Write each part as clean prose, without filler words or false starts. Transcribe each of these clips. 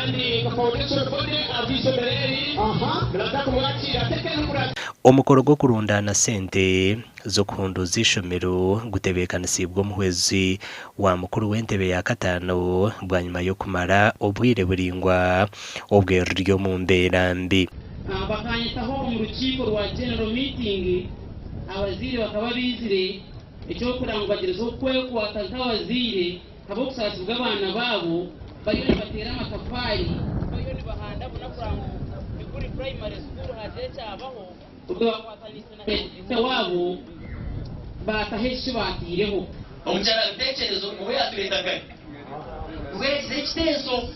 Kandi nka foundation body ahabw'eishomero eri, nibaza kumwakiira ateeke. Omukoro gw'okurundaana sente z'okuhunduuza eishomero gutebeekanisiibwe omuhwezi wa mukuru w'entebe ya kataano bwanyima y'okumara obwire buraingwa obwe ruri omu mbeera mbi. Bakanyetaho omu rukiiko rwa General Meeting, abazaire bakaba baizire eky'okureba ngu bagyerezeho kwekwata nk'abazaire Habw'obusaasi bw'abaana baabo, bariyo nibateera amatafaari, bariyo nibahanda bona kureba ngu Biguri Primary School haagira ekyabaho, obwo bakwataniise na heedimaster waabo baataho eki baataireho. Omukyara Ruteekyerezo niwe yaatureeta kare. Niwe yagize ekiteeso.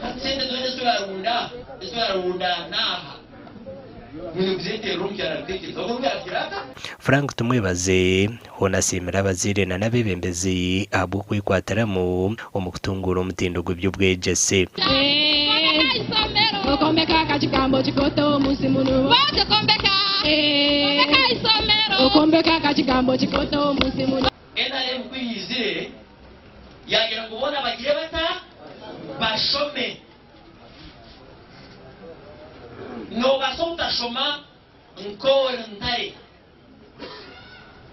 Hati sente zoona ezi turarunda, ezi turarundaana aha, mwine kuzeeterera omukyara Ruteekyerezo. Ahabw'okuba niwe yaagira ata? Frank Tumwebaze hoona asiimire abazaire na n'abeebembezi ahabw'okwekwatiramu omu kutunguura omutindo gw'eby'obwegyese. NRM ku yaizire yaagira ngu boona bagire bata? Bashome. Noobaasa obutashoma nk'ori ntare,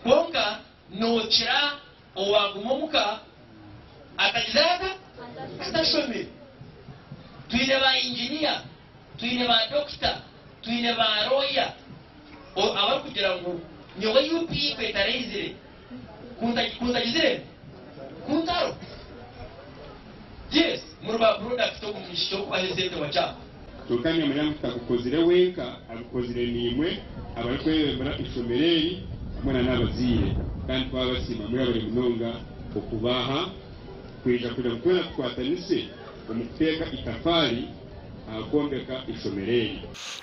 kwonka nookira owaaguma omuka atagizire ata? Atashomire. Twine ba inginiya, twine ba dokita, twine ba looya abarikugira ngu nyowe UPE ku etaraizire, ku ntagizire ku ntaro. Yes, muri ba product ogu mwishiki orikubaha esente wakyapa. Kyonka nimanya ngu tagukozire wenka, agukozire naimwe abarikwebembera eishomero eri hamwe na n'abazaire kandi twabasiima mwebare munonga okuba aha kwija kugira ngu twena tukwatanise omu kuteeka itafaari aha kwombeka eishomero eri.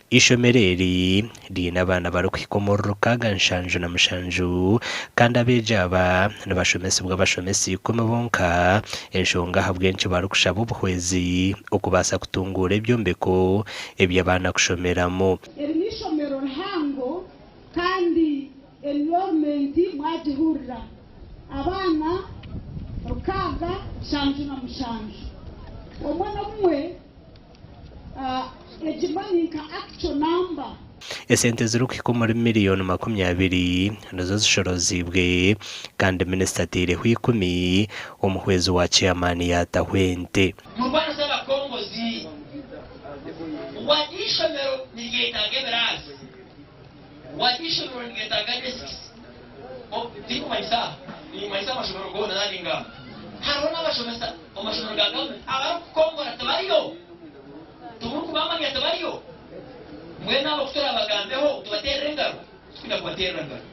Eishomero eri riine abaana barikuhika omuri 67 kandi abeegi aba nibashomesibwa abashomesa ikumi bonka, enshonga ahabw'enki barikushaba obuhwezi okubaasa kutunguura ebyombeko eby'abaana kushomeramu. Eri n'eishomero rihango kandi enrollment mwagihurira, abaana 677. Omwe n'omwe. Egi money nka actual number. Esente ezirikuhika omuri miriyoni 20 nizo zishoroziibwe kandi minisita ataireho ikumi, omuhwezi wa ceyamaani yaataho ente. Murwanise abakongozi. Wadi eishomero niryetaaga ebiraasi. Wadi eishomero niryetaaga desks. Tinkumanyisa aha, nimmanyisa amashomero goona nari ngaaha. Hariho n'abashomesa omu mashomero ga gavumenti abarikukongora tibariyo? Timurikubamanya tibariyo? Mbwenu abo ku turabagambeho tubateerere engaro? Titwine kubateerera ngaro.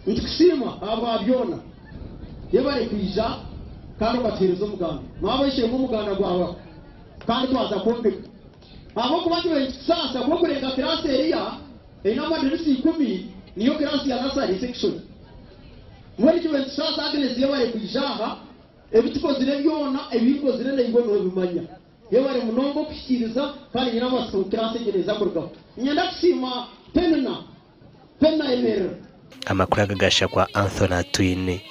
Nitukusiima ahabwa byona. Yebare kwija kandi okatuheereza omuganda. Mwaba oishemwe omuganda gwahwaho kandi twaza kwombeka. Ahabw'okuba kibaire nikitusaasa ku orikureeba kiraasi eriya eine amadirisa ikumi niyo kiraasi ya nasari section. Mbwenu kibaire nikitusaasa Agnes yebare kwija aha. Ebi tukozire byona, ebi nkozire naiwe noobimanya. Yebare munonga okuhikiiriza kandi nyine amatsiko ngu kiraasi egi neeza kurugaho. Niinyenda kusiima Penina. Penina ayemerera. Amakuru aga gashakwa Anthony Atwine.